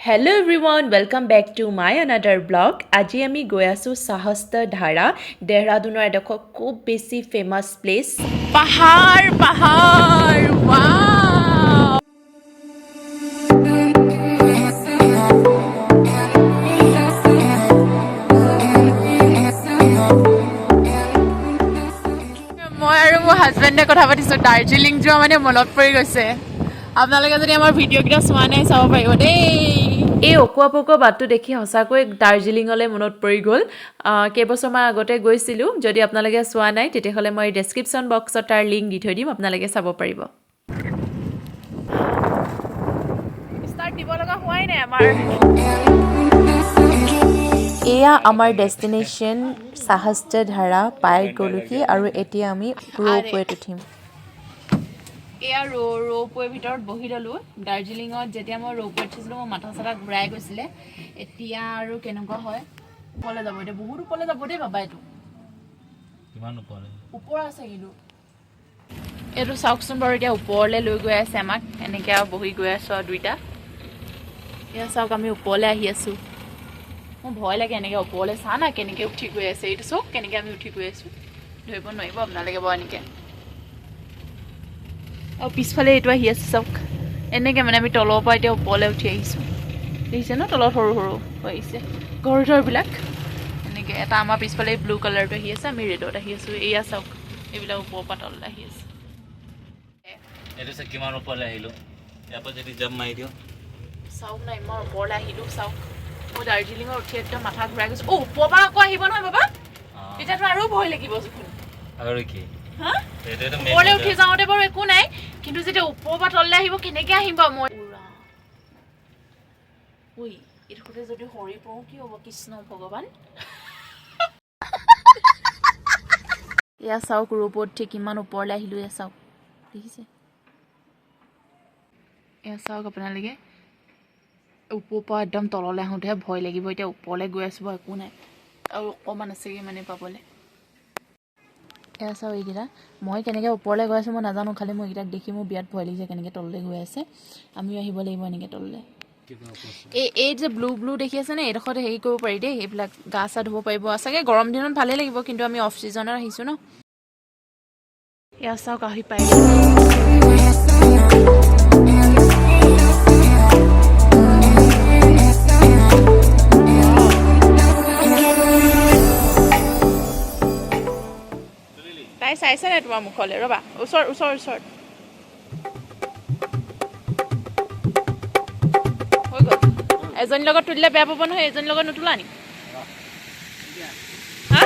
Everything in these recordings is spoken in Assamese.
Hello everyone, welcome back to my another vlog. আজি আমি গৈ আছোঁ সহস্ৰধাৰা, দেহৰাদুনৰ এডোখৰ খুব বেছি ফেমাছ প্লেচ। পাহাৰ পাহাৰ, ৱাও! মই আৰু মোৰ হাজবেণ্ডে কথা পাতিছোঁ, দাৰ্জিলিং যোৱা মানে মনত পৰি গৈছে। আপোনালোকে যদি আমাৰ ভিডিঅ'কেইটা চোৱা নাই, চাব পাৰিব দেই। এই অকোৱা পকোৱা বাটটো দেখি সঁচাকৈ দাৰ্জিলিঙলৈ মনত পৰি গ'ল। কেইবছৰমান আগতে গৈছিলোঁ। যদি আপোনালোকে চোৱা নাই, তেতিয়াহ'লে মই ডেছক্ৰিপশ্যন বক্সত তাৰ লিংক দি থৈ দিম, আপোনালোকে চাব পাৰিব। ষ্টাৰ্ট দিব লগা হোৱাই নাই আমাৰ। এয়া আমাৰ ডেষ্টিনেশ্যন সহস্ৰধাৰা পাই গ'লোহি আৰু এতিয়া আমি ৰ'পৱেত উঠিম। এয়া ৰ'পৱেৰ ভিতৰত বহি ল'লোঁ। দাৰ্জিলিঙত যেতিয়া মই ৰ'পৱেত উঠিছিলোঁ, মোৰ মাথা চাথা ঘূৰাই গৈছিলে। এতিয়া আৰু কেনেকুৱা হয়। ওপৰলৈ যাব এতিয়া, বহুত ওপৰলৈ যাব দেই বাবা এইটো। কিমান ওপৰলৈ? ওপৰ আছে কিন্তু এইটো। চাওকচোন বাৰু, এতিয়া ওপৰলৈ লৈ গৈ আছে আমাক। এনেকৈ আৰু বহি গৈ আছোঁ আৰু দুইটা। এয়া চাওক, আমি ওপৰলৈ আহি আছোঁ। মোৰ ভয় লাগে এনেকৈ ওপৰলৈ। চা না, কেনেকৈ উঠি গৈ আছে। এইটো চাওক, কেনেকৈ আমি উঠি গৈ আছোঁ। ধৰিব নোৱাৰিব আপোনালোকে বাৰু এনেকৈ। আৰু পিছফালে এইটো আহি আছে, চাওক। এনেকৈ মানে আমি তলৰ পৰা এতিয়া ওপৰলৈ উঠি আহিছোঁ। দেখিছে ন, তলত সৰু সৰু হৈ আহিছে ঘৰ চৰবিলাক। এনেকৈ এটা আমাৰ পিছফালে ব্লু কালাৰটো আহি আছে, আমি ৰেডত আহি আছোঁ। এয়া চাওক, এইবিলাক ওপৰৰ পৰা তললৈ আহি আছে। এইটো চাই, কিমান ওপৰলৈ আহিলোঁ। ইয়াৰ পৰা যদি জাম্প মাৰি দিওঁ? চাওক না, ইমান ওপৰলৈ আহিলোঁ। চাওক, মই দাৰ্জিলিঙত উঠি একদম মাথা ঘূৰাই গৈছোঁ। অ', ওপৰৰ পৰা আকৌ আহিব নহয় বাবা, তেতিয়াতো আৰু ভয় লাগিব দেখোন। আৰু কি? হা? এইটোৱেতো main ওপৰলৈ মজা। উঠি যাওঁতে বাৰু একো নাই, কিন্তু যেতিয়া ওপৰৰ পৰা তললৈ আহিব, কেনেকে আহিম বাৰু মই? ঐ, এইডোখৰতে যদি সৰি পৰোঁ কি হ'ব? কৃষ্ণ ভগৱান! এয়া চাওক, ৰ'পত উঠি কিমান ওপৰলৈ আহিলোঁ। এয়া চাওক, দেখিছে? এয়া চাওক আপোনালোকে, ওপৰৰ পৰা একদম তললৈ আহোঁতেহে ভয় লাগিব। এতিয়া ওপৰলৈ গৈ আছোঁ বাৰু, একো নাই, আৰু অকণমান আছেগৈ মানে পাবলৈ। এয়া চাওক এইকেইটা। মই কেনেকৈ ওপৰলৈ গৈ আছোঁ মই নাজানো, খালি মই এইকেইটাক দেখি মোৰ বিৰাট ভয় লাগিছে, কেনেকৈ তললৈ গৈ আছে। আমিও আহিব লাগিব এনেকৈ তললৈ। কিবা ওপৰত। এই যে ব্লু ব্লু দেখি আছেনে, এইডোখৰত হেৰি কৰিব পাৰি দেই, এইবিলাক গা চা ধুব পাৰিব চাগে। গৰম দিনত ভালেই লাগিব, কিন্তু আমি অফ ছিজনত আহিছোঁ ন। এয়া চাওক, আহি পাই। তাই চাইছে নাই তোমাৰ মুখলৈ? ৰ'বা, ওচৰত ওচৰত ওচৰত হৈ গ'ল। এজনীৰ লগত তুলিলে বেয়া পাব নহয়, এজনীৰ লগত নোতোলা নি? হা,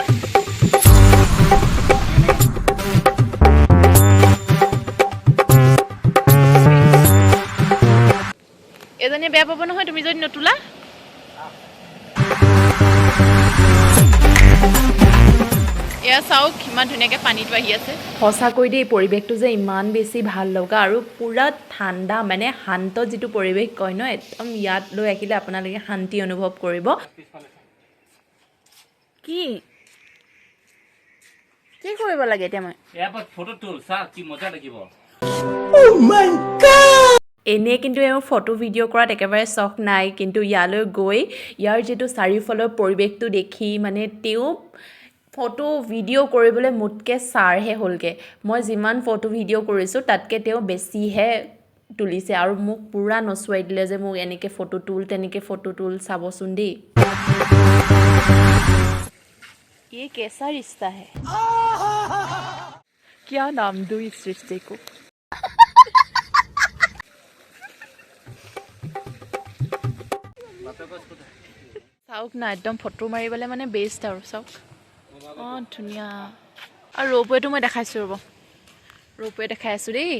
এজনীয়ে বেয়া পাব নহয় তুমি যদি নোতোলা। এয়া চাওক, কিমান ধুনীয়াকৈ পানীটো আহি আছে। সঁচাকৈ দেই, পৰিৱেশটো যে ইমান বেছি ভাল লগা আৰু পূৰা ঠাণ্ডা, মানে শান্ত যিটো পৰিৱেশ কয় ন, একদম ইয়াত লৈ আহিলে আপোনালোকে শান্তি অনুভৱ কৰিব। কি কি কৰিব লাগে এতিয়া মই? ইয়াৰ পৰা ফটো তোল, চা কি মজা লাগিব। এনেই কিন্তু এওঁ ফটো ভিডিঅ' কৰাত একেবাৰে চখ নাই, কিন্তু ইয়ালৈ গৈ ইয়াৰ যিটো চাৰিওফালৰ পৰিৱেশটো দেখি মানে তেওঁ ফটো ভিডিঅ' কৰিবলৈ মোতকৈ ছাৰহে হ'লগৈ। মই যিমান ফটো ভিডিঅ' কৰিছোঁ, তাতকৈ তেওঁ বেছিহে তুলিছে আৰু মোক পূৰা নচুৱাই দিলে যে মোক এনেকৈ ফটো তোল, তেনেকৈ ফটো তোল। চাবচোন দেই। ये कैसा रिश्ता है? क्या नाम दूँ इस रिश्ते को? চাওক না, একদম ফটো মাৰিবলৈ মানে বেষ্ট আৰু। চাওক, অঁ ধুনীয়া। আৰু ৰ'পৱেটো মই দেখাইছোঁ, ৰ'ব, ৰ'পৱে দেখাই আছোঁ দেই।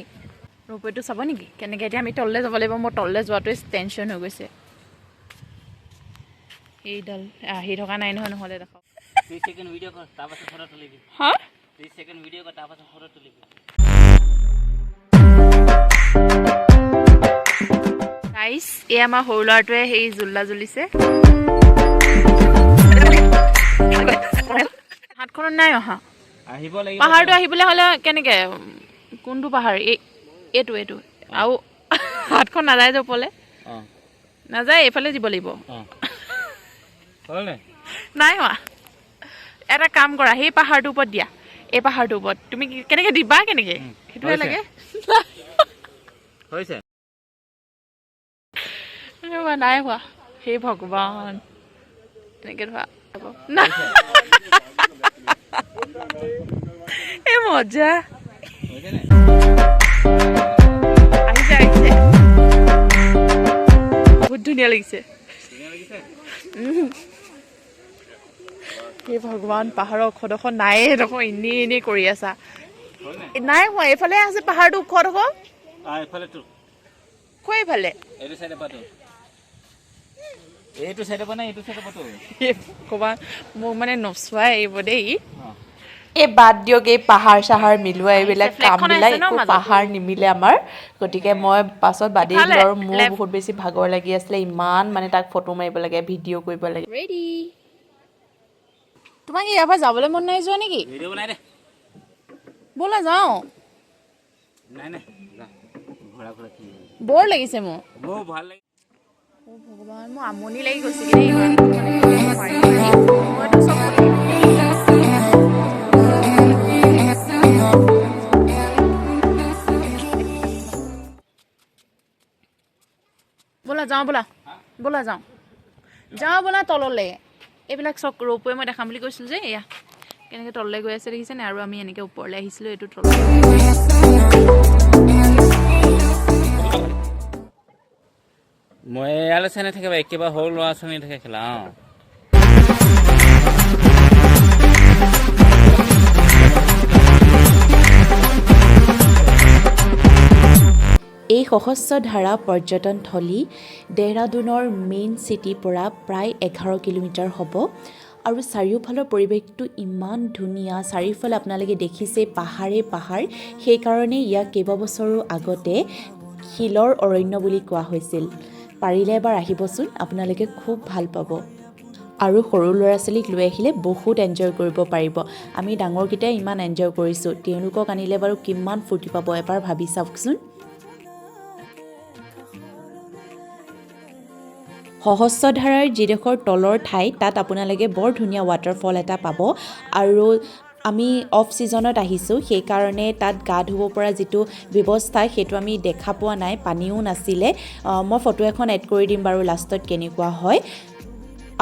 ৰ'পৱেটো চাব নেকি কেনেকৈ? এতিয়া আমি তললৈ যাব লাগিব। মোৰ তললৈ যোৱাটোৱে টেনশ্যন হৈ গৈছে। এইডাল আহি থকা নাই নহয়, নহ'লে দেখাওক। 30 ছেকেণ্ড ভিডিঅ' কৰ, তাৰপাছত ফটো তুলিবি। হা? 30 ছেকেণ্ড ভিডিঅ' কৰ, তাৰপাছত ফটো তুলিবি। গাইছ, এই আমাৰ সৰু ল'ৰাটোৱে সেই জোলনা জুলিছে। হাতখনত নাই অহা। আহিব লাগিব। পাহাৰটো আহিবলৈ হ'লে কেনেকে, কোনটো পাহাৰ? এই এইটো আৰু হাতখন নাযায় যে ওপৰলে। অঁ। নাযায়, এইফালে দিব লাগিব। অঁ, হ'ল নাই? নাই হোৱা। এটা কাম কৰা, সেই পাহাৰটোৰ ওপৰত দিয়া, এই পাহাৰটোৰ ওপৰত। তুমি কেনেকে দিবা, কেনেকে সেইটোহে হৈছে। লাগে। হৈছে। ৰ'বা, নাই হোৱা। সেই ভগৱান, এনেকে ধৰা নাই। এই মজা। হৈছে নাই? আহিছে, আহিছে। বহুত ধুনীয়া লাগিছে। ধুনীয়া লাগিছে। সেই ভগৱান, পাহাৰৰ ওখডোখৰ নায়ে দেখোন, এনেই এনেই কৰি আছা। হ'ল নাই? এ, নাই হোৱা। এইফালে আছে পাহাৰটো ওখডোখৰ। এইফালে তো। কৈ এইফালে। এইটো চাইডৰ পৰা তো, এইটো চাইডৰ পৰা নাই, এইটো চাইডৰ পৰা তো। সেই ভগৱান, মোক মানে নচুৱাই আহিব দেই। অঁ। এই বাদ দিয়ক, এই পাহাৰ চাহাৰ মিলোৱা এইবিলাক আহিছে, ফ্লেগখন কামবিলাক আহিছে ন একো মাজত? পাহাৰ নিমিলে আমাৰ। গতিকে মই পাছত বাদেই ইফালে, দিলোঁ আৰু মোৰ left। বহুত বেছি ভাগৰ লাগি আছিলে। ইমান মানে তাক ফটো মাৰিব লাগে, ভিডিঅ' কৰিব লাগে। ৰেডি। তোমাক ইয়াৰ পৰা যাবলৈ মন নাই যোৱা নেকি? ভিডিঅ' বনাই দে। ব'লা যাওঁ। নাই নাই, যা ঘোঁৰা ঘোঁৰা কি। বৰ লাগিছে মোৰ। মোৰ ভাল লাগে। অ' ভগৱান, মোৰ আমনি লাগি গৈছেগে দেই। ইমান মানে মাৰি মাৰি মইতো চব কৰিম। ব'লা যাওঁ, ব'লা, ব'লা যাওঁ, যাওঁ ব'লা তললৈ। এইবিলাক চব ৰৌপৱে মই দেখাম বুলি কৈছিলোঁ যে, এয়া কেনেকৈ তললৈ গৈ আছে দেখিছেনে? আৰু আমি এনেকৈ ওপৰলৈ আহিছিলোঁ, এইটো তললৈ। মই ইয়ালৈ চাই নাথাকিবা, একেবাৰে সৰু ল'ৰা ছোৱালী থাকে খেলা। অঁ। এই সহস্ৰধাৰা পৰ্যটনথলী ডেহৰাডুনৰ মেইন চিটিৰ পৰা প্ৰায় 11 কিলোমিটাৰ হ'ব আৰু চাৰিওফালৰ পৰিৱেশটো ইমান ধুনীয়া। চাৰিওফালে আপোনালোকে দেখিছেই পাহাৰেই পাহাৰ। সেইকাৰণে ইয়াক কেইবাবছৰো আগতে শিলৰ অৰণ্য বুলি কোৱা হৈছিল। পাৰিলে এবাৰ আহিবচোন আপোনালোকে, খুব ভাল পাব আৰু সৰু ল'ৰা ছোৱালীক লৈ আহিলে বহুত এনজয় কৰিব পাৰিব। আমি ডাঙৰকেইটাই ইমান এনজয় কৰিছোঁ, তেওঁলোকক আনিলে বাৰু কিমান ফূৰ্তি পাব এবাৰ ভাবি চাওকচোন। সহস্ৰধাৰাৰ যিডোখৰ তলৰ ঠাই, তাত আপোনালোকে বৰ ধুনীয়া ৱাটাৰফল এটা পাব আৰু আমি অফ ছিজনত আহিছোঁ, সেইকাৰণে তাত গা ধুব পৰা যিটো ব্যৱস্থা সেইটো আমি দেখা পোৱা নাই, পানীও নাছিলে। মই ফটো এখন এড কৰি দিম বাৰু লাষ্টত কেনেকুৱা হয়।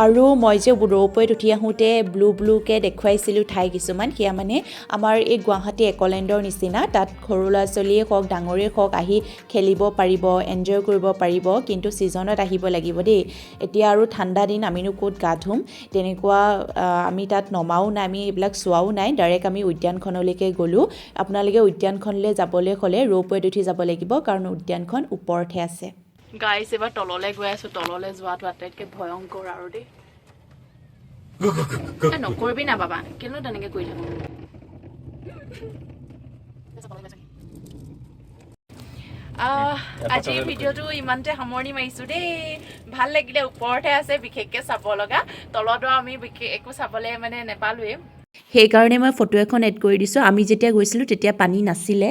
আৰু মই যে ৰৌপৱেত উঠি আহোঁতে ব্লু ব্লুকৈ দেখুৱাইছিলোঁ ঠাই কিছুমান, সেয়া মানে আমাৰ এই গুৱাহাটী একলেণ্ডৰ নিচিনা। তাত সৰু ল'ৰা ছোৱালীয়ে হওক, ডাঙৰেই হওক, আহি খেলিব পাৰিব, এনজয় কৰিব পাৰিব। কিন্তু ছিজনত আহিব লাগিব দেই। এতিয়া আৰু ঠাণ্ডা দিন, আমিনো ক'ত গা ধুম তেনেকুৱা। আমি তাত নমাও নাই, আমি এইবিলাক চোৱাও নাই, ডাইৰেক্ট আমি উদ্যানখনলৈকে গ'লোঁ। আপোনালোকে উদ্যানখনলৈ যাবলৈ হ'লে ৰৌপৱেত উঠি যাব লাগিব, কাৰণ উদ্যানখন ওপৰতহে আছে। গাইছ, এইবাৰ তললৈ গৈ আছো। তললৈ যোৱাটো আটাইতকৈ ভয়ংকৰ আৰু দেই। এ, নকৰিবি না বাবা, কেলেনো তেনেকে কৰি থাকো? আজিৰ ভিডিঅ'টো ইমানতে সামৰণি মাৰিছোঁ দেই। ভাল লাগিলে। ওপৰতহে আছে বিশেষকৈ চাব লগা, তলতো আমি বিশেষ একো চাবলৈ মানে নেপালোৱেই। সেইকাৰণে মই ফটো এখন এড কৰি দিছোঁ। আমি যেতিয়া গৈছিলোঁ তেতিয়া পানী নাছিলে।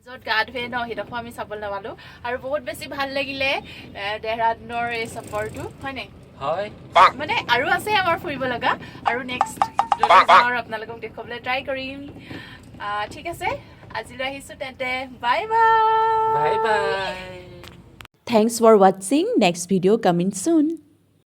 য'ত গা ধুৱে ন, সেইডোখৰ আমি চাবলৈ নাপালোঁ। আৰু বহুত বেছি ভাল লাগিলে দেহৰাদুনৰ এই চফৰটো, হয়নে? হয়। মানে আৰু আছে আমাৰ ফুৰিব লগা আৰু নেক্সট আৰু আপোনালোকক দেখুৱাবলৈ ট্ৰাই কৰিম। ঠিক আছে, আজিলৈ আহিছোঁ তেন্তে। Bye bye. Bye bye. Thanks for watching. Next video coming soon.